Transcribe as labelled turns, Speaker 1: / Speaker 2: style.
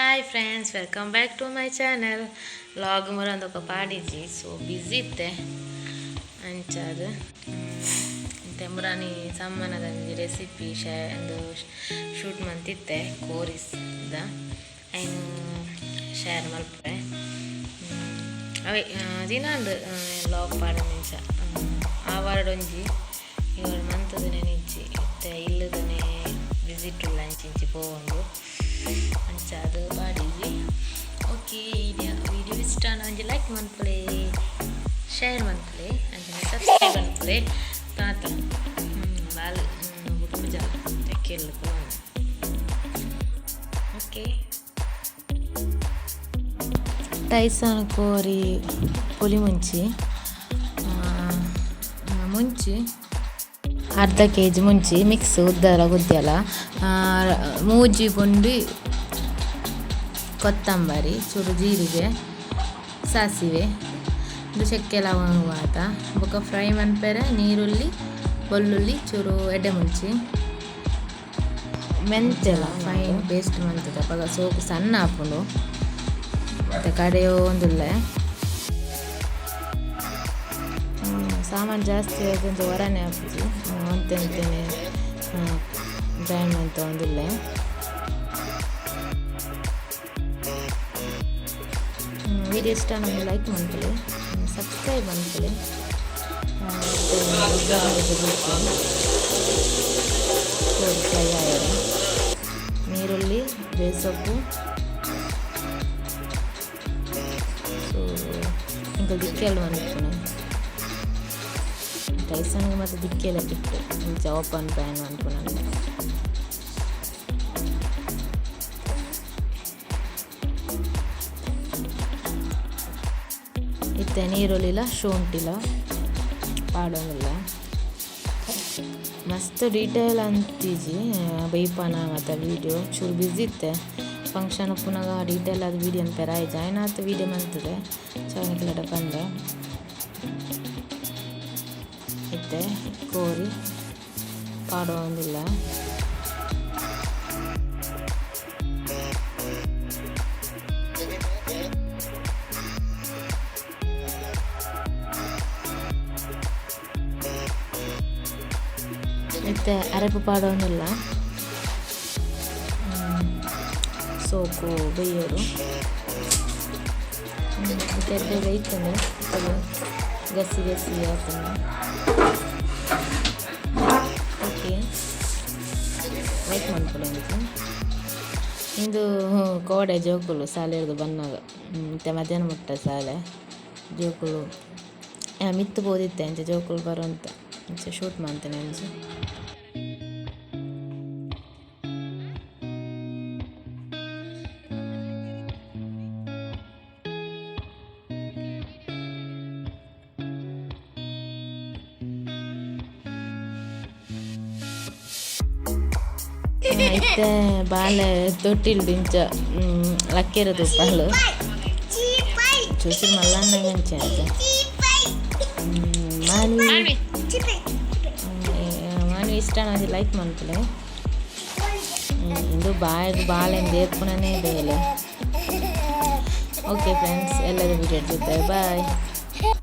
Speaker 1: Hi friends, welcome back to my channel. Vlog ಮುರಂದೊಕ ಪಾಡಿಜಿ so busy ಇತ್ತೆ ಅಂಚಾದ್ ತೆಂಬುರಾನಿ ಸಮ್ಮನದಂಜಿ recipe ಶೇ ಒಂದು ಶೂಟ್ ಮಂತಿತ್ತೆ ಕೋರಿಸ್ದ ಐನು ಶೇರ್ ಮಲ್ಪೆ ಅವೇ ದಿನಾಂಡ್ ವ್ಲಾಗ್ ಪಾಡನಿಂಚ ಆ ವಾರಡೊಂಜಿ ಇವರು ಮಂತದ ನೆನಿಜ್ಜಿ ಇತ್ತೆ ಇಲ್ಲದನೆ ವಿಸಿಟ್ ಉಲ್ಲ ಅಂಚಿಂಚಿ ಪೋವೊಂದು ಅಂಚಾದ್ ಪಾಡಿಜಿ. ಓಕೆ, ವಿಡಿಯೋ ಇಷ್ಟ ಒಂಜಿ ಲೈಕ್ ಮನ್ಪುಲೆ, ಶೇರ್ ಮನ್ಪುಲೆ, ಅಂಚನೆ ಸಬ್ಸ್ಕ್ರೈಬ್ ಮನ್ಪುಲೆ. ತಾತ ಬಾಲ್ ಬುಡ್ಪುಜ ತೆಕ್ಕೆಲ್. ಓಕೆ, ಟೈಸನ್ ಕೋರಿ ಪುಲಿ ಮುಂಚಿ ಮುಂಚಿ ಅರ್ಧ ಕೆಜಿ ಮುಂಚಿ ಮಿಕ್ಸ್ ಉದ್ದಲ ಗುದ್ಯಲ ಮೂಜಿ ಪುಂಡಿ ಕೊತ್ತಂಬರಿ, ಚೂರು ಜೀರಿಗೆ, ಸಾಸಿವೆ, ಇದು ಚಕ್ಕೆ ಲವಂಗ ಮಾತ. ಬೊಕ್ಕ ಫ್ರೈ ಮನ್ಪೆರೆ ನೀರುಳ್ಳಿ, ಬೆಳ್ಳುಳ್ಳಿ, ಚೂರು ಎಡ್ಡೆ ಮುಂಚಿ, ಮೆಂತೆಲ ಫೈನ್ ಪೇಸ್ಟ್ ಮಂತದ. ಅಪಗ ಸೋಕು ಸಣ್ಣ ಆಪುಂಡು. ಮತ್ತು ಕಡೆಯೊಂದುಲ್ಲೆ ಸಾಮಾನು ಜಾಸ್ತಿ ಆದಂಚ ಹೊರನೆ ಆಪುಜಿ. ಒಂತೆ ಒಂತೆನೆ ಗ್ರೈಂಡ್ ಮಂತೊಂದುಲ್ಲೆ. ವಿಡಿಯೋ ಇಷ್ಟ ನಮಗೆ ಲೈಕ್ ಮನ್ಪುಲೆ, ಸಬ್ಸ್ಕ್ರೈಬ್ ಮನ್ಪುಲೆ. ಕೋರಿ ಫ್ರೈ ಆಯರೆ ನೀರುಳ್ಳಿ, ಬೇಸೊಪ್ಪು. ಸೊ ಇಂಕ ದಿಕ್ಕೆಲ್ ಮನ್ಪುನೆ ಟೈಸನ್ಗೆ ಮತ್ತು ದಿಕ್ಕೆಲ್ಲ ತಿಕ್ಕು ಇಂಚ ಓಪನ್ ಪ್ಯಾನ್ ಮನ್ಪುನ. ಇತ್ತೆ ನೀರುಳ್ಳಿಲ ಶುಂಠಿಲ ಪಾಡೊಂದುಲ್ಲ. ಮಸ್ತ್ ಡೀಟೇಲ್ ಅಂತಿಜಿ ಬೈಪಾನ ಮತ್ತು ವೀಡಿಯೋ ಚೂರು ಬ್ಯುಸಿ ಇತ್ತೆ. ಫಂಕ್ಷನ್ ಉಪ್ಪುನಗ ಡೀಟೇಲ್ ಆದ ವೀಡಿಯೋ ಪೆರಾಯಿ ಜಾಯ್ನ್ ಆತ ವೀಡಿಯೋ ಮಂತದೆ ಚಾನಲ್ ಪಂಡೆ. ಇತ್ತೆ ಕೋರಿ ಪಾಡೊಂದುಲ್ಲ. ಇತ್ತೆ ಅರೆಪು ಪಾಡೊಂದುಲ್ಲ. ಸೋಕು ಬೇಯೋಡು. ಇತ್ತೆ ಎಡ್ಡೆ ಬೇಯ್ತುಂಡು. ಗಸಿ ಗಸಿ ಆತುಂಡು. Okay, like ಮನ್ಪುಲೆ. ಇಂದು ಕೋಡೆ ಜೋಕುಲು ಸಾಲೆರ್ದ್ ಬನ್ನಗ ಇತ್ತೆ ಮಧ್ಯಾಹ್ನ ಮುಟ್ಟ ಸಾಲೆ ಜೋಕುಲು ಮಿತ್ತ್ ಪೋದಿತ್ತೆ. ಅಂಚ ಜೋಕುಲು ಬರುವಂತ ಅಂಚ ಶೂಟ್ ಮಂತನೆ ಅಂಚ. ಇತ್ತೆ ಬಾಲೆ ತೊಟ್ಟಿಲ್ ದಿಂಚ ಲಕ್ಕೆರೆ ತೂಪಾಲು ಚೂಚೂರು ಮಲ್ಲಣ್ಣಗ ಅಂಚ ಆತ. ಮಾನ್ವಿ ಮಾನ್ವಿ ಇಷ್ಟ ಒಂಜಿ ಲೈಕ್ ಮನ್ಪುಲೆ. ಇಂದು ಬಾಯಿಗ್ ಬಾಳೆನ್ ದೇರ್ಪುನನೇ ಬೇಲೆ. ಓಕೆ ಫ್ರೆಂಡ್ಸ್, ಎಲ್ಲರೂ ವಿಡಿಯೋ ಜೊತೆ ಬಾಯ್.